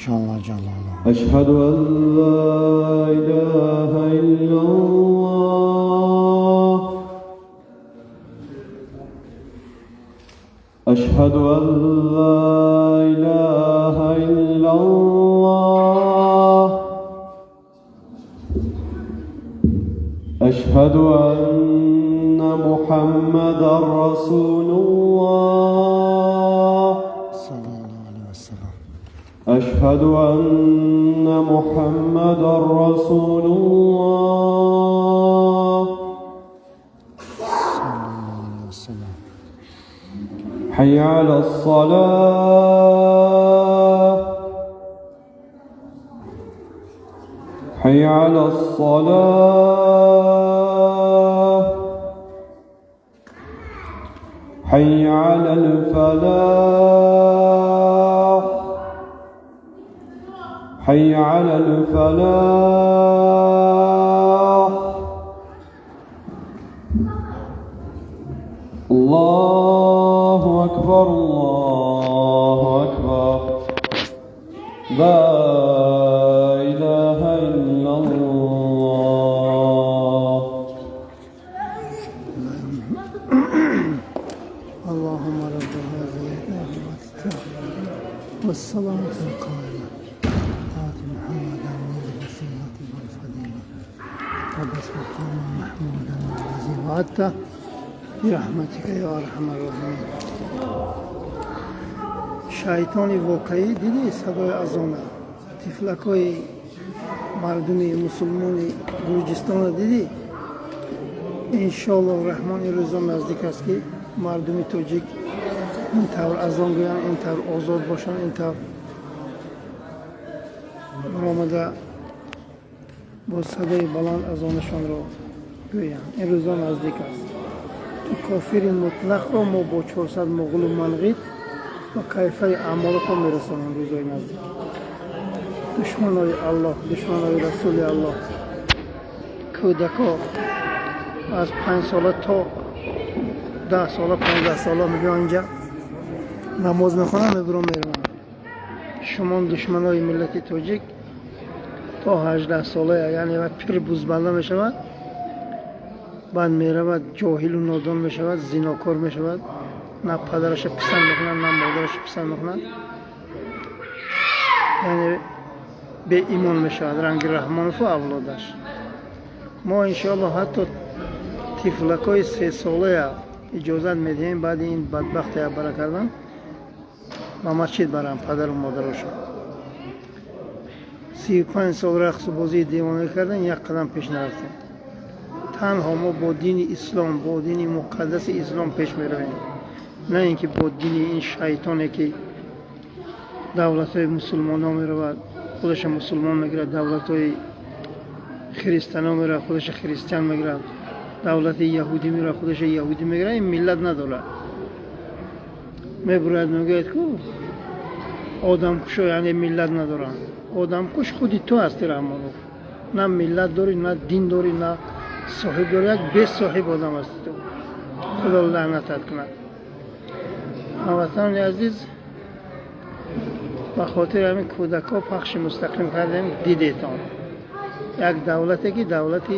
Ҷалла ҷалолаҳу. أشهد أن لا إله إلا الله. أشهد أن لا إله إلا الله. أشهد أن محمدا رسول الله. Саллаллоҳу алайҳи васаллам. أشهد أن محمدا رسول الله. Саллаллоҳу алайҳи васаллам. حي على الصلاة. حي على الصلاة. حي على الفلاح. حي على الفلاح. الله أكبر، الله أكبر، لا إله إلا الله. اللهم رب هذه الدعوة التامة والصلاة القائمة، آت محمدا الوسيلة والفضيلة، وابعثه مقاما محمودا الذي وعدته برحمتك يا أرحم الراحمين. Шайтони воқеӣ дидӣ, садои азона тифлакҳои мардуми мусулмони Гурҷистонро дидӣ. Иншоаллоҳ Раҳмон, ин рӯзо наздик аст, ки мардуми тоҷик ин тавр азон гӯянд, ин тавр озод бошанд, ин тавр баромада бо садои баланд азонашонро гӯянд. Ин рӯзо наздик аст. Ту кофири мутлақро мо бо 400 муғулу манғит ва кайфари аъмолатон мерасонем рӯзои наздик. Душманои Аллоҳ, душманои Расули Аллоҳ, кӯдако аз 5 сола то 10 сола, 15 сола мебиён инҷа, намоз мехонанд, мебурон, мераванд. Шумо душманои миллати тоҷик то 18 сола, яъне ва пир бузбанда мешавад, баъд меравад, ҷоҳилу нодон мешавад, зинокор мешавад, на падараша писанд мекунад, на модараша писанд мекунад, яъне беимон мешавад, ранги Раҳмонову авлодаш. Мо иншоаллоҳ ҳатто тифлакҳои 3 солая иҷозат медиҳем, баъди ин бадбахтая бара кардан ба масҷид баранд падару модарошон. 35 сол рақсу бозии девонагӣ кардан, як қадам пеш нарафтем. Танҳо мо бо дини ислом, бо дини муқаддаси ислом пеш меравем, на ин ки бо дини ин шайтоне, ки давлатҳои мусулмонҳо меравад, худаша мусулмон мегирад, давлатҳои христиано меравад, худаша христиан мегирад, давлати яҳудӣ меравад, худаша яҳудӣ мегирад. Ин миллат надорад. Мебурад, мегӯяд ку одамкушо, яъне миллат надоранд. Одамкуш худи ту ҳасти, Раҳмонов. На миллат дорӣ, на дин дорӣ, на соҳиб дорӣ, як бесоҳиб одам ҳасти ту. Худо лаънатат кунад. Ҳамватанони азиз, ба хотири ҳамин кӯдакҳо пахши мустақим кардем. Дидетон, як давлате, ки давлати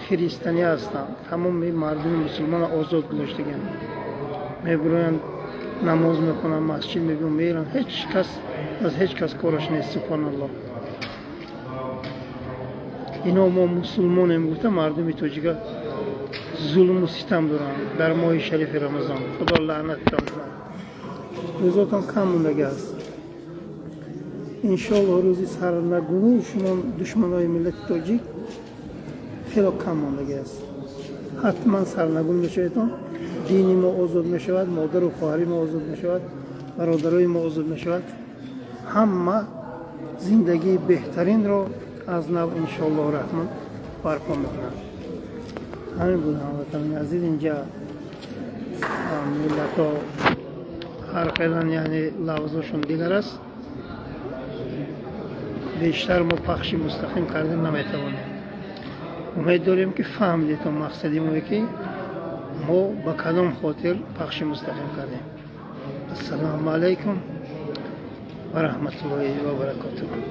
христианӣ ҳастанд, тамоми мардуми мусулмонро озод гузоштагианд, мебуроянд, намоз мехонанд, масҷид мебиён, меранд, ҳеҷ кас аз ҳеҷ кас кораш нест. Субҳоналлоҳ, ино мо мусулмонем гуфта мардуми тоҷика зулму ситам доранд дар моҳи шарифи Рамазон. Худо лаънатитон кунад. Рӯзотон кам мондагӣ аст. Иншоаллоҳ, рӯзи сарнагунии шумо, душманои миллати тоҷик, хело кам мондагӣ аст. Ҳатман сарнагун мешаведон, дини мо озод мешавад, модару хоҳари мо озод мешавад, бародарои мо озод мешавад, ҳама зиндагии беҳтаринро аз нав иншоаллоҳ Раҳмон барпо мекунад. Ҳамин буд, ҳамватанони азиз. Инҷа миллатҳо ҳар хелан, яъне лавзошон дигар аст. Бештар мо пахши мустақим карда наметавонем. Умед дорем, ки фаҳмидетон мақсади мо, ки мо ба кадом хотир пахши мустақим кардем. Ассалому алайкум. Ва раҳматуллоҳи ва баракотуҳ.